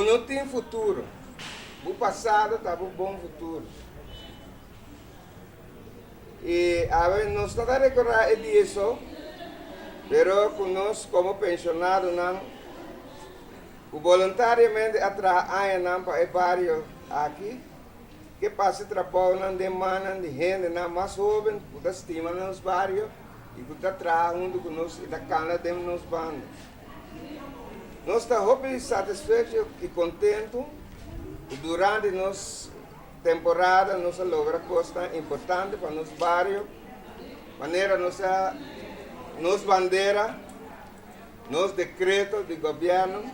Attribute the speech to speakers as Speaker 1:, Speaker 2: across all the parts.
Speaker 1: No tin futuro. Bo pasado ta bo bon futuro. I awe nos no ta rekordá e dia so, pero ku nos komo penshonadonan ku boluntariamente a traha añanan pa e bario aki, ke pasa e trabounan den mannan di hendenan mas hóben ku ta stima nos bario i ku ta traha huntu ku nos i ta kana den nos banda. Nos ta hopi satisfecho i kontentu ku durante nos temporada nos a logra kosnan importante pa nos bario, manera nos a nos bandera, nos dekreto di gobièrnu,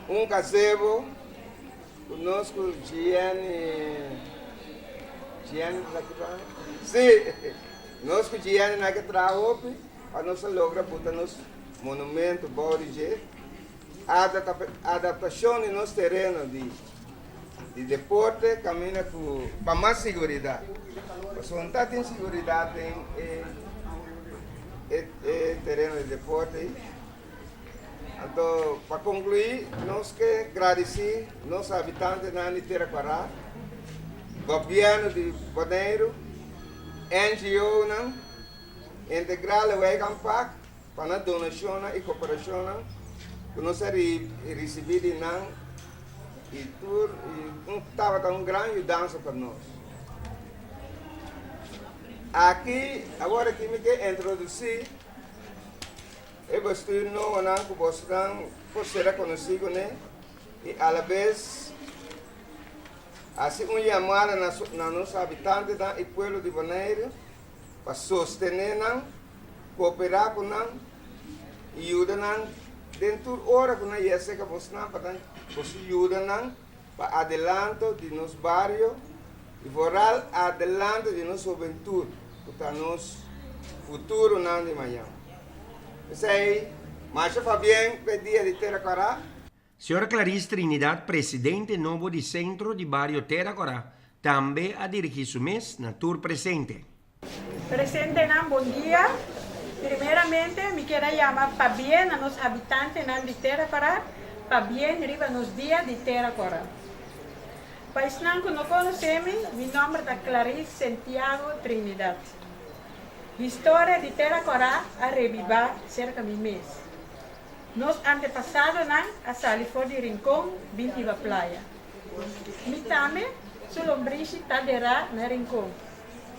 Speaker 1: un gazebo ku nos ku Gianni, Gianni ta aki pa? Sí, nos ku Gianni nan ke traha hopi pa nos a logra buta nos monumento bou di dje. Adaptashon di nos tereno di deporte kaminda ku pa mas siguridat. Pasobra no ta tin siguridat den e tereno di deporte ei. Anto pa konkluí nos ke gradisí nos habitantenan di Tera Kwará, gobièrnu di Boneiru, NGOnan, Integrale Wijkaanpak, Pa nan donashonnan i koperashonnan ku nos a risibí di nan i tur i tabata un gran yudansa pa nos. Aki, awor aki mi ke introdusí e bestuur nobonan ku bosonan por sera konosí kuné i alabes hasi un yamada na nos habitantenan i pueblo di Boneiru pa sostené nan, kooperá ku nan i yuda nan den tur ora ku nan yega serka bosnan pa nan boso yuda nan pa adelanto di nos bario i vooral adelanto di nos hobentut ku ta nos futuronan di mañan. P'esei masha pabien p'e dia di Tera Kòrá.
Speaker 2: Señora Clarice Trinidad, presidente nobo di Centro di Bario Tera Kòrá, tambe a dirigí su mes na tur presente.
Speaker 3: Presentenan bon dia. Primeramente mi kier a yama pabien na nos habitantenan di Tera Kòrá, pabien riba nos dia di Tera Kòrá. Pa esnan ku no konosé mi, mi nòmber ta Clarice Sentiago Trinidad. Historia di Tera Kòrá a rebibá serka mi mes. Nos antepasadonan a sali for di Rincon bin hiba playa. Mi tambe su lombrishi ta derá na Rincon.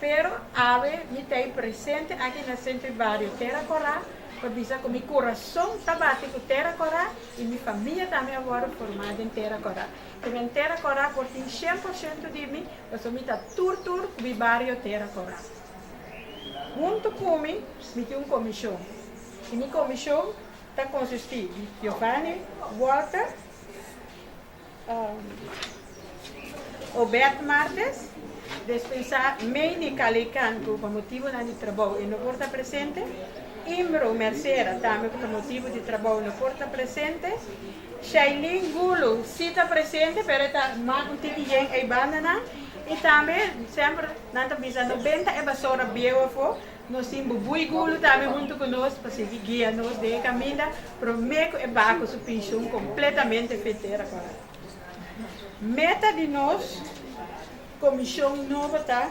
Speaker 3: Pero awe mi ta ei presente aki na Sentro di Bario Tera Korá pa bisa ku mi kurason ta bati ku Tera Korá i mi famia tambe a wòrdu formá den Tera Korá. Te men Tera Korá por tin 100% di mi pasobra mi ta tur tur ku mi bario Tera Korá. Huntu ku mi, mi tin un komishon. I mi komishon ta konsistí di Giovanni Walter, Obed Martes, despensá Meini Kalekan ku pa motibunan di trabou e no por ta presente, Imro Mercera tambe ku pa motibu di trabou no por ta presente, Shailene Gulu si ta presente pero e ta mak un tiki yen ei bandanan i tambe semper nan ta bisa no benta e basora bieu afó. Nos tin Bubui Gulu tambe huntu ku nos pa sigui guia nos den e kaminda promé ku e baha ku su penshun kompletamente fetera kòrda. Meta di nos komishon nobo ta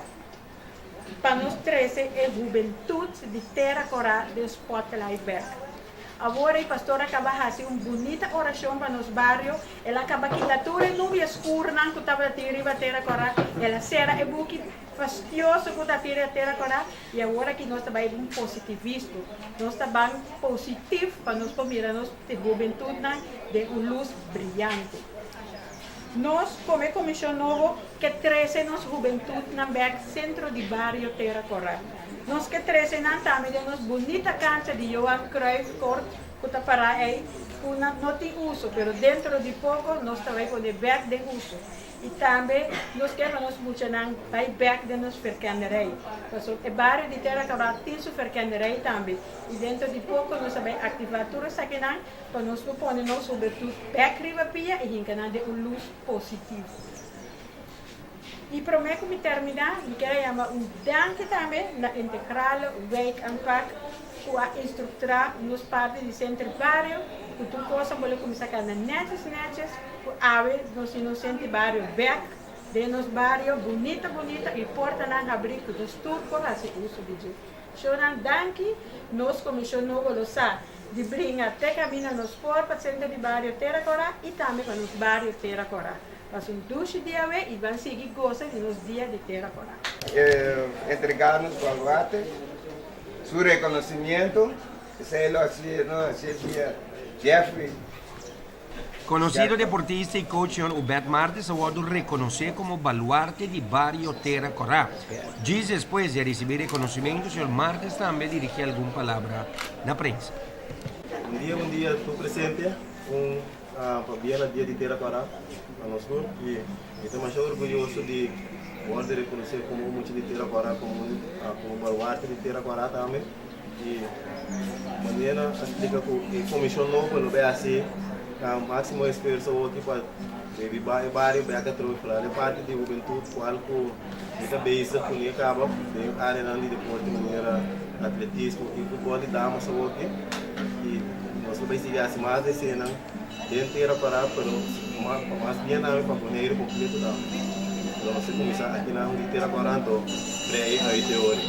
Speaker 3: pa nos trese e hubentut di Tera Kòrá den spotlight bèk. Awor e pastor a kaba hasi un bunita orashon pa nos bario, el a kaba kita tur e nubia skurnan ku tabata tin riba Tera Kòrá, el a sera e buki fastioso ku ta tira Tera Kòrá, i awor aki nos ta bai un positivismo. Nos ta ban positif pa nos por mira nos hubentutnan den un lus briante. Nos komo e komishon nobo ke trese nos hubentutnan bèk sentro di bario Tera Kòrá. Nos ke trese nan tambe den nos bunita kancha di Johan Cruyff Court ku ta pará ei, ku nan no tin uso, pero dentro di poko nos ta bai pone bèk den uso. I tambe nos ke pa nos muchanan bai bèk den nos verkenderij, pasobra e bario di Tera Kaba tin su verkenderij tambe i dentro di poko nos ta bai aktivá tur esakinan pa nos por pone nos hubentut bèk riba pia i hinka nan den un lus positivo. I promé ku mi terminá, mi kier a yama un danki tambe na Integrale Wijkaanpak ku a instruktrá nos parti di Senter Bario. ku tur kos a bolbe kuminsá kana nètjes nètjes ku awe nos tin nos senti bario bèk den nos bario bunita bunita i portanan habrí ku nos tur por hasi uso di dje. Shownan danki, nos komishon nobo lo sa di bringa te kaminda nos por pa sentro di bario Tera Kòrá i tambe pa nos bario Tera Kòrá. Pasa un dushi dia awe i ban sigui gosa di nos dia di Tera Kòrá.
Speaker 1: Entregá nos baluarte su reconocimiento, esei lo haci no haci via Jeffrey.
Speaker 2: Konosido deportista i coach Señor Obed Martes a wòrdu rekonosé komo baluarte di bario Tera Kòrá. Djis despues di a risibí rekonosimentu, Señor Martes tambe a dirigí algun palabra na prensa.
Speaker 4: Bon dia, bon dia tur presente. Un pabia na Dia di Tera Kòrá pa nos tur i mi ta masha orguyoso di wòrdu rekonosé komo un mucha di Tera Kòrá, komo un baluarte di Tera Kòrá tambe. E manera a splika ku e komishon nobo lo bai hasi máksimo esfuerso awoki pa reviva e bario bek atrobe foral e parti di hubentut kual ku mi ta bezig kuné kaba den areanan di deporte manera atletismo i futbòl di damas awoki i nos lo bai sigui hasi mas di esenan den tera pará pero pa mas bien tambe pa Boneiru kompleto tambe. Pero nos a kuminsá akinan di tera pará anto brei uit e ori.